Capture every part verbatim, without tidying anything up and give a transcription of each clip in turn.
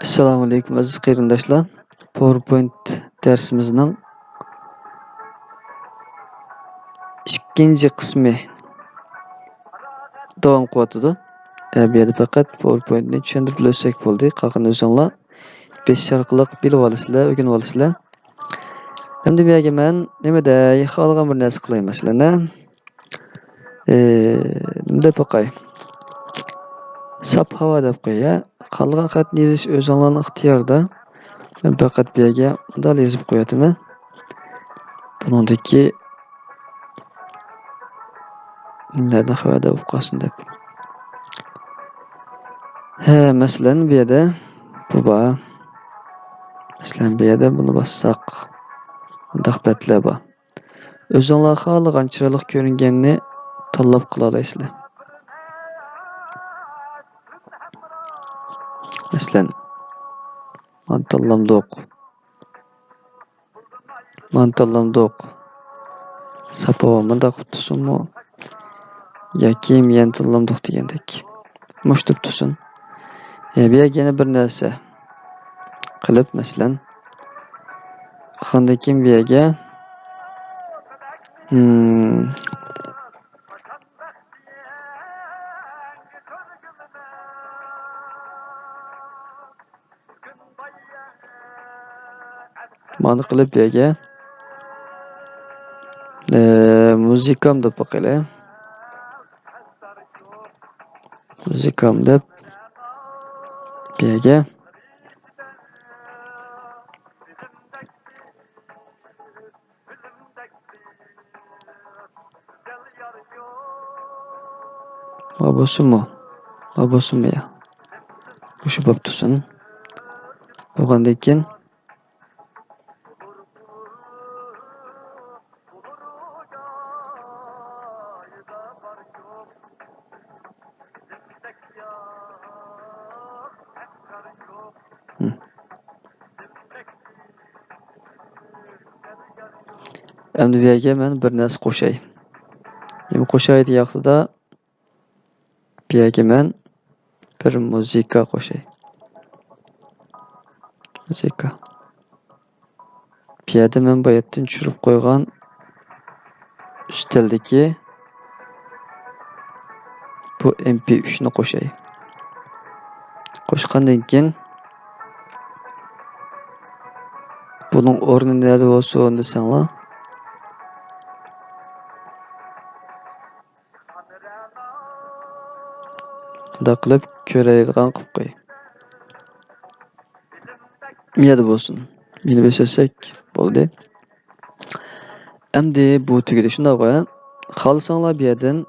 ئەسسالامۇئەلەيكۇم، ئەزىز قېرىنداشلار. پاۋېرپوينت دەرسىمىزنىڭ ئىككىنچى قىسمى داۋام قىلىۋاتىدۇ. ئە، بۇ يەردە پەقەت پاۋېرپوينتنى چۈشەندۈرۈپ ئۆتسەك بولدى. قالغىنىنى ئۆزۈڭلار بېسىش ئارقىلىق بىلىۋالىسىلەر، ئۆگىنىۋالىسىلەر. ئەمدى بۇ يەرگە مەن نېمە دەي، خالىغان بىر نەرسە قىلاي، مەسىلەن، ھە؟ ئى، نېمە دەپ باقاي؟ ساپ ھاۋا دەپ قوياي. قالغان خەتنى يېزىش ئۆزۈڭلارنىڭ ئىختىيارىدا. مەن پەقەت بۇ يەرگە مۇنداق يېزىپ قويۇۋاتىمەن. بۇنىڭدىكى نېمىلەردىن خەۋەردار بولۇپ قالسۇن دەپ. ھە، مەسىلەن، بۇ يەردە بۇ بار. مەسىلەن، بۇ يەردە بۇنى باسساق، مۇنداق بەتلەر بار. ئۆزۈڭلار خالىغان چىرايلىق كۆرۈنگەننى تاللاپ قىلالايسىلەر. مەسىلەن، مانا تاللامدۇق. مانا تاللامدۇق. ساپا مۇنداق قىلىپ تۇرسۇنمۇ؟ ياكى يەنە تاللامدۇق دېگەندەك. مۇشۇ تۇرۇپ تۇرسۇن. يەنە بۇ يەرگە يەنە بىر نەرسە قىلىپ، مەسىلەن، قىلغاندىن كېيىن بۇ يەرگە، مم، مانا قىلىپ بۇ يەرگە، ئە، مۇزىكام دەپ باقايلى. مۇزىكام دەپ بۇ يەرگە. ما بولسۇنمۇ؟ ما بولسۇنمۇ يا؟ مۇشۇ بولۇپ تۇرسۇن. بولغاندىن كېيىن ئەمدى بۇ يەرگە مەن بىر نەرسە قوشاي. نېمە قوشاي دېگەن ۋاقتىدا، بۇ يەرگە مەن بىر مۇزىكا قوشاي. مۇزىكا. بۇ يەردە مەن باياتتىن چۈشۈرۈپ قويغان ئۈستەلدىكى بۇ ئېم پى ئۈچنى قوشاي. قوشقاندىن كېيىن بۇنىڭ ئورنى نەدە بولسۇن دېسەڭلار، مۇنداق قىلىپ كۆرەلەيدىغان قىلىپ قوي. يەردە بولسۇن. مېنى بېسىۋەتسەك بولدى. ئەمدى بۇ تۈگىدى، شۇنداققۇ، ھە؟ خالىساڭلار بۇ يەردىن،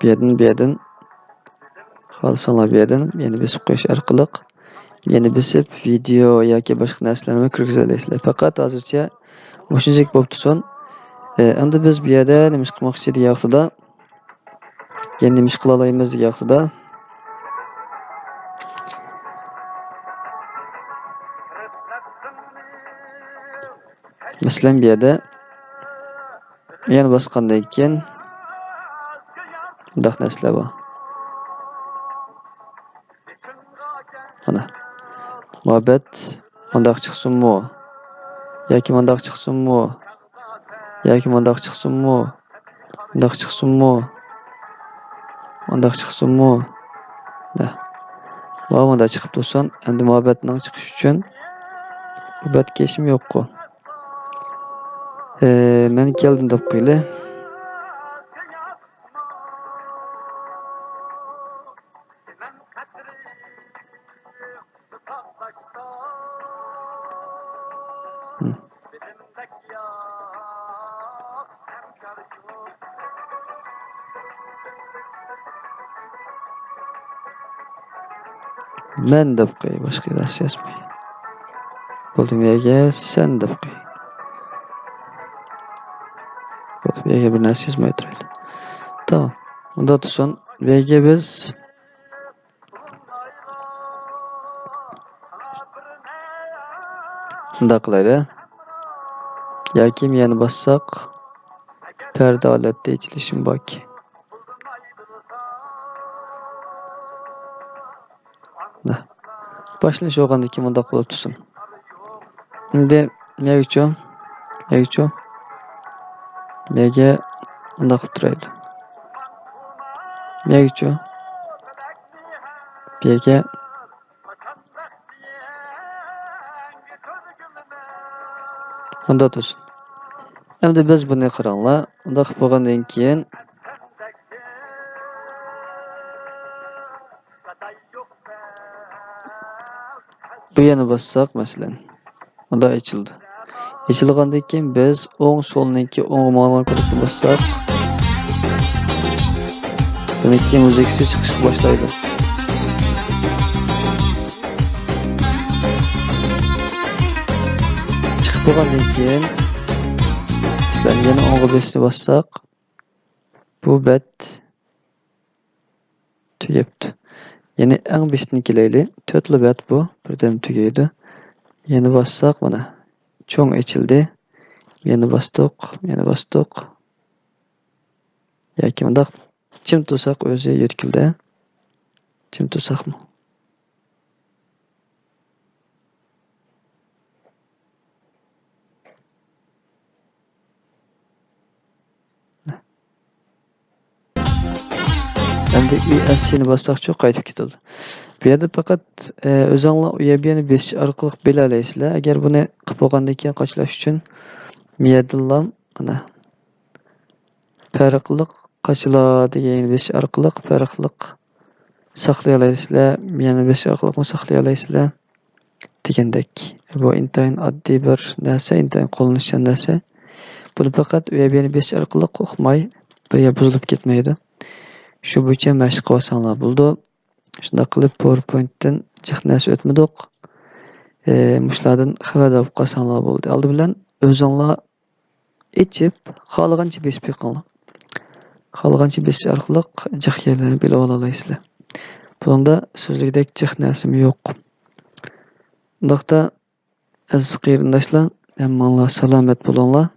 بۇ يەردىن، بۇ يەردىن، خالىساڭلار بۇ يەردىن يەنە بېسىپ قويۇش ئارقىلىق، يەنە بېسىپ ۋىدېئو ياكى باشقا نەرسىلەرنى كىرگۈزەلەيسىلەر. پەقەت ھازىرچە مۇشۇنچىلىك بولۇپ تۇرسۇن. ئە، ئەمدى بىز بۇ يەردە نېمە ئىش قىلماقچى دېگەن ۋاقتىدا، يەنە نېمە ئىش قىلالايمىز دېگەن ۋاقتىدا، مەسىلەن، بۇ يەردە يەنە باسقاندىن كېيىن مۇنداق نەرسىلەر بار. مانا، مۇھەببەت مۇنداق چىقسۇنمۇ؟ ياكى مۇنداق چىقسۇنمۇ؟ ياكى مۇنداق چىقسۇنمۇ؟ مۇنداق چىقسۇنمۇ؟ مۇنداق چىقسۇنمۇ؟ نە؟ ماۋۇ مۇنداق چىقىپ تۇرسۇن. ئەمدى مۇھەببەتنىڭ چىقىشى ئۈچۈن بۇ بەتكە ھېچنېمە يوققۇ. ئى، مەن كەلدىم دەپ قويىلى. مەن دەپ قوي، باشقا نەرسە يازماي. بولدى، مەيگە سەن دەپ قوي. بولدى، مەيگە بىر نەرسە يازماي تۇرايلى. تامام. ئۇنداق تۇرسۇن، مەيگە بىز شۇنداق قىلايلى. ياكى يەنە باسساق، پەردە ھالەتتە ئېچىلىشىمۇ باركى. باشلىنىش بولغاندىن كېيىن مۇنداق بولۇپ تۇرسۇن. ئەمدى مەگىچۇ، مەگىچۇ، مەگە مۇنداق قىلىپ تۇرايلى. مەگىچۇ، مەگە مۇنداق تۇرسۇن. ئەمدى بىز بۇنى قاراڭلار. مۇنداق قىلىپ بولغاندىن كېيىن، بۇ يەنە باسساق، مەسىلەن، مۇنداق ئېچىلدى. ئېچىلغاندىن كېيىن بىز ئوڭ سولنىڭكى ئوڭغا ماڭىدىغان كۇنۇپكىنى باسساق، بۇنىڭكى مۇزىكىسى چىقىشقا باشلايدۇ. چىقىپ بولغاندىن كېيىن، مەسىلەن، يەنە ئوڭغا بېسىشنى باسساق، بۇ بەت تۈگەپتۇ. يەنى ئەڭ بېشىدىن كېلەيلى. تۆتلا بەت بۇ. بىردەم تۈگەيدۇ. يەنە باسساق، مانا، چوڭ ئېچىلدى. يەنە باستۇق، يەنە باستۇق. ياكى مۇنداق چىم تۇرساق ئۆزى يۈركۈلدە. چىم تۇرساقمۇ؟ ئەمدى ئى ئەس سىنى باسساقچۇ، قايتىپ كېتىدۇ. بۇ يەردە پەقەت، ئە، ئۆزۈڭلار ئۇ يەر بۇ يەرنى بېسىش ئارقىلىق بىلەلەيسىلەر. ئەگەر بۇنى قىلىپ بولغاندىن كېيىن قاچىلاش ئۈچۈن، بۇ يەردىنلا، ئانا، پەرقلىق قاچىلا دېگەننى بېسىش ئارقىلىق پەرقلىق ساقلىيالايسىلەر، يەنە بېسىش ئارقىلىقمۇ ساقلىيالايسىلەر دېگەندەك. بۇ ئىنتايىن ئاددىي بىر نەرسە، ئىنتايىن قوللىنىشچان نەرسە. بۇنى پەقەت ئۇ يەر بۇ يەرنى بېسىش ئارقىلىق ئۇقماي، بىر يەر بۇزۇلۇپ كەتمەيدۇ. شۇ بويىچە مەشىق قىلىۋالساڭلار بولىدۇ. شۇنداق قىلىپ، پاۋېرپوينتتىن جىق نەرسە ئۆتمىدۇق. ئى، مۇشۇلاردىن خەۋەردار بولۇپ قالساڭلار بولدى. ئالدى بىلەن ئۆزۈڭلار ئېچىپ، خالىغانچە بېسىپ بېقىڭلار. خالىغانچە بېسىش ئارقىلىق جىق يەرلەرنى بىلىۋالالايسىلەر. بۇنىڭدا سۆزلىگۈدەك جىق نەرسىمۇ يوق. ئۇنداقتا، ئەزىز قېرىنداشلار، ھەممىڭلار سالامەت بولۇڭلار.